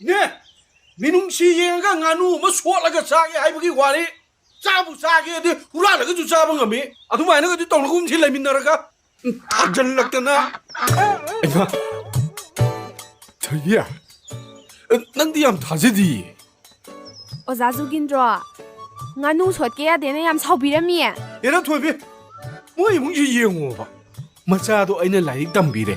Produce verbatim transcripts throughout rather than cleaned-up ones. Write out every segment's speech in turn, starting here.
ꯏꯅꯦ, ꯃꯤꯅꯨꯡꯁꯤ ꯌꯦꯡꯉꯒ ꯉꯥꯅꯨ ꯑꯃ ꯁꯣꯠꯂꯒ ꯆꯥꯒꯦ ꯍꯥꯏꯕꯒꯤ ꯋꯥꯅꯤ꯫ ꯆꯥꯕꯨ ꯆꯥꯒꯦꯗꯤ ꯍꯨꯔꯥꯜꯂꯒꯁꯨ ꯆꯥꯕ ꯉꯝꯃꯤ꯫ ꯑꯗꯨꯃꯥꯏꯅꯒꯗꯤ ꯇꯧꯅꯒꯨꯝꯁꯤ ꯂꯩꯃꯤꯟꯅꯔꯒ꯫ ꯎꯝ, ꯊꯥꯖꯤꯜꯂꯛꯇꯅ꯫ ꯏꯃꯥ, ꯊꯣꯏꯕꯤ, ꯅꯪꯗꯤ ꯌꯥꯝ ꯊꯥꯖꯗꯤꯌꯦ꯫ ꯑꯣꯖꯥ ꯖꯨꯒꯤꯟꯗ꯭ꯔꯣ, ꯉꯥꯅꯨ ꯁꯣꯠꯀꯦ ꯌꯥꯗꯦꯅ ꯌꯥꯝ ꯁꯥꯎꯕꯤꯔꯝꯃꯤꯌꯦ꯫ ꯍꯦꯔꯥ ꯊꯣꯏꯕꯤ, ꯃꯣꯏ ꯏꯃꯨꯡꯁꯤ ꯌꯦꯡꯉꯣꯕ꯫ ꯃꯆꯥꯗꯣ ꯑꯩꯅ ꯂꯥꯏꯔꯤꯛ ꯇꯝꯕꯤꯔꯦ꯫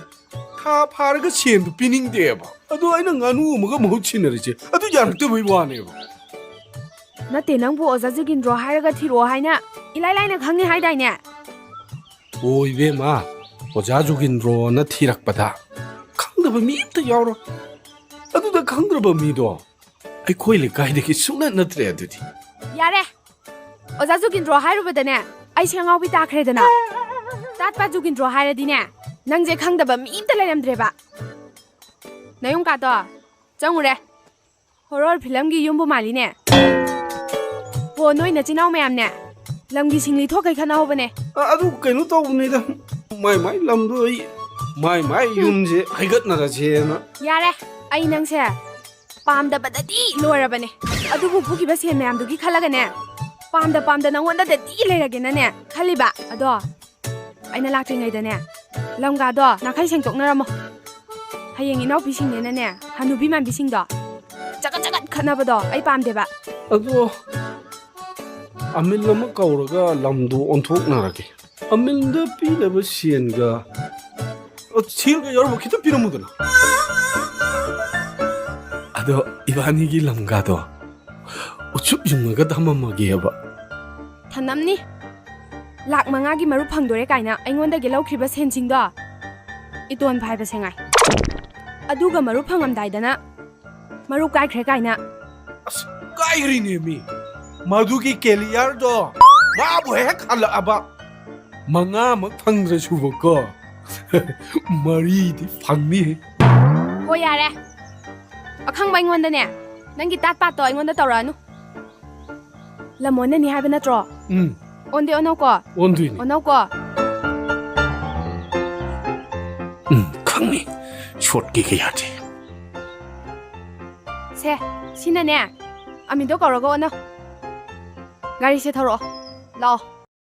ꯊꯥ ꯐꯥꯔꯒ ꯁꯦꯟꯗꯨ ꯄꯤꯅꯤꯡꯗꯦꯕ꯫ ꯑꯗꯣ ꯑꯩꯅ ꯉꯥꯅꯨ ꯑꯃꯒ ꯃꯍꯨꯠ ꯁꯤꯟꯅꯔꯤꯁꯦ, ꯑꯗꯨ ꯌꯥꯔꯛꯇꯕꯩ ꯋꯥꯅꯦꯕ꯫ ꯅꯠꯇꯦ, ꯅꯪꯕꯨ ꯑꯣꯖꯥ ꯖꯨꯒꯤꯟꯗ꯭ꯔꯣ ꯍꯥꯏꯔꯒ ꯊꯤꯔꯛꯑꯣ ꯍꯥꯏꯅ ꯏꯂꯥꯏ ꯂꯥꯏꯅ ꯈꯪꯉꯦ ꯍꯥꯏꯗꯥꯏꯅꯦ? ꯑꯣ, ꯏꯕꯦꯝꯃ, ꯑꯣꯖꯥ ꯖꯨꯒꯤꯟꯗ꯭ꯔꯣꯅ ꯊꯤꯔꯛꯄꯗ ꯈꯪꯗꯕ ꯃꯤ ꯑꯝꯇ ꯌꯥꯎꯔꯣꯏ꯫ ꯑꯗꯨꯗ ꯈꯪꯗ꯭ꯔꯕ ꯃꯤꯗꯣ ꯑꯩꯈꯣꯏ ꯂꯩꯀꯥꯏꯗꯒꯤ ꯁꯨꯡꯅꯠ ꯅꯠꯇ꯭ꯔꯦ ꯑꯗꯨꯗꯤ꯫ ꯌꯥꯔꯦ! ꯑꯣꯖꯥ ꯖꯨꯒꯤꯟꯗ꯭ꯔꯣ ꯍꯥꯏꯔꯨꯕꯗꯅꯦ, ꯑꯩꯁꯦ ꯑꯉꯥꯎꯕꯤ ꯇꯥꯈ꯭ꯔꯦꯗꯅ꯫ ꯇꯥꯠꯄꯥ ꯖꯨꯒꯤꯟꯗ꯭ꯔꯣ ꯍꯥꯏꯔꯗꯤꯅꯦ, ꯅꯪꯁꯦ ꯈꯪꯗꯕ ꯃꯤ ꯑꯝꯇ ꯂꯩꯔꯝꯗ꯭ꯔꯦꯕ꯫ ꯅꯌꯨꯝ ꯀꯥꯗꯣ, ꯆꯪꯉꯨꯔꯦ꯫ ꯍꯣꯔꯣꯔ ꯐꯤꯂꯝꯒꯤ ꯌꯨꯝꯕꯨ ꯃꯥꯜꯂꯤꯅꯦ꯫ ꯍꯣ, ꯅꯣꯏ ꯅꯆꯤꯟ ꯅꯅꯥꯎ ꯃꯌꯥꯝꯅꯦ, ꯂꯝꯒꯤ ꯁꯤꯡꯂꯤ ꯊꯣꯛꯈꯩ ꯈꯠꯅꯍꯧꯕꯅꯦ꯫ ꯑ-, ꯑꯗꯨ ꯀꯩꯅꯣ ꯇꯧꯕꯅꯤꯗ, ꯃꯥꯏ ꯃꯥꯏ ꯂꯝꯗꯣ ꯑꯩ, ꯃꯥꯏ ꯃꯥꯏ ꯌꯨꯝꯁꯦ ꯍꯩꯒꯠꯅꯔꯁꯦꯅ꯫ ꯌꯥꯔꯦ, ꯑꯩ ꯅꯪꯁꯦ ꯄꯥꯝꯗꯕꯗꯗꯤ ꯂꯣꯏꯔꯕꯅꯦ꯫ ꯑꯗꯨꯕꯨ ꯄꯨꯈꯤꯕ ꯁꯦꯟ ꯃꯌꯥꯝꯗꯨꯒꯤ ꯈꯜꯂꯒꯅꯦ, ꯄꯥꯝꯗ ꯄꯥꯝꯗ ꯅꯪꯉꯣꯟꯗꯗꯗꯤ ꯂꯩꯔꯒꯦꯅꯅꯦ ꯈꯜꯂꯤꯕ꯫ ꯑꯗꯣ ꯑꯩꯅ ꯂꯥꯛꯇ꯭ꯔꯤꯉꯩꯗꯅꯦ, ꯂꯝꯒꯥꯗꯣ ꯅꯥꯈꯩ ꯁꯦꯡꯗꯣꯛꯅꯔꯝꯃꯣ꯫ ꯍꯌꯦꯡ ꯏꯅꯥꯎꯄꯤꯁꯤꯡꯅꯦꯅꯅꯦ, ꯍꯅꯨꯕꯤ ꯃꯥꯟꯕꯤꯁꯤꯡꯗꯣ ꯆꯒꯠ ꯆꯒꯠ ꯈꯠꯅꯕꯗꯣ ꯑꯩ ꯄꯥꯝꯗꯦꯕ꯫ ꯑꯗꯣ ꯑꯃꯤꯜ ꯑꯃ ꯀꯧꯔꯒ ꯂꯝꯗꯣ ꯑꯣꯟꯊꯣꯛꯅꯔꯒꯦ꯫ ꯑꯃꯤꯜꯗ ꯄꯤꯅꯕ ꯁꯦꯟꯒ, ꯑ, ꯁꯦꯜꯒ ꯌꯥꯎꯔꯝꯕ ꯈꯤꯇ ꯄꯤꯔꯝꯃꯨꯗꯅ꯫ ꯑꯗꯣ ꯏꯕꯥꯅꯤꯒꯤ ꯂꯝꯒꯥꯗꯣ ꯎꯆꯨꯞ ꯌꯨꯡꯉꯒ ꯊꯝꯃꯝꯃꯒꯦꯕ꯫ ꯊꯝꯅꯝꯅꯤ꯫ ꯂꯥꯛ ꯃꯉꯥꯒꯤ ꯃꯔꯨꯞ ꯐꯪꯗꯣꯔꯦ ꯀꯥꯏꯅ ꯑꯩꯉꯣꯟꯗꯒꯤ ꯂꯧꯈ꯭ꯔꯤꯕ ꯁꯦꯟꯁꯤꯡꯗꯣ ꯏꯇꯣꯟ ꯐꯥꯏꯕꯁꯦ ꯉꯥꯏ꯫ ꯑꯗꯨꯒ ꯃꯔꯨꯞ ꯐꯪꯉꯝꯗꯥꯏꯗꯅ ꯃꯔꯨꯞ ꯀꯥꯏꯈ꯭ꯔꯦ ꯀꯥꯏꯅ꯫ ꯑꯁ, ꯀꯥꯏꯈ꯭ꯔꯤꯅꯦꯃꯤ꯫ ꯃꯗꯨꯒꯤ ꯀꯦꯂꯤꯌꯔꯗꯣ ꯃꯥꯕꯨ ꯍꯦꯛ ꯍꯜꯂꯛꯑꯕ, ꯃꯉꯥꯃꯛ ꯐꯪꯗ꯭ꯔꯁꯨꯕꯀꯣ, ꯃꯔꯤꯗꯤ ꯐꯪꯅꯤ꯫ ꯍꯣ, ꯌꯥꯔꯦ꯫ ꯑꯈꯪꯕ ꯑꯩꯉꯣꯟꯗꯅꯦ, ꯅꯪꯒꯤ ꯇꯥꯠ ꯄꯥꯠꯇꯣ ꯑꯩꯉꯣꯟꯗ ꯇꯧꯔꯛꯑꯅꯨ꯫ ꯂꯝ ꯑꯣꯟꯅꯅꯤ ꯍꯥꯏꯕ ꯅꯠꯇ꯭ꯔꯣ? ꯎꯝ꯫ ꯑꯣꯟꯗꯤ ꯑꯣꯟꯅꯧꯀꯣ꯫ ꯑꯣꯟꯗꯣꯏꯅꯤ꯫ ꯑꯣꯟꯅꯧꯀꯣ꯫ ꯎꯝ, ꯈꯪꯅꯤ꯫ ꯁꯣꯠꯀꯦ ꯀꯌꯥꯗꯤ꯫ ꯁꯤꯅꯅꯦ, ꯑꯃꯤꯗꯣ ꯀꯧꯔꯒ ꯑꯣꯟꯅꯧ꯫ ꯒꯥꯔꯤꯁꯦ ꯊꯧꯔꯛꯑꯣ꯫ ꯂꯥꯛꯑꯣ꯫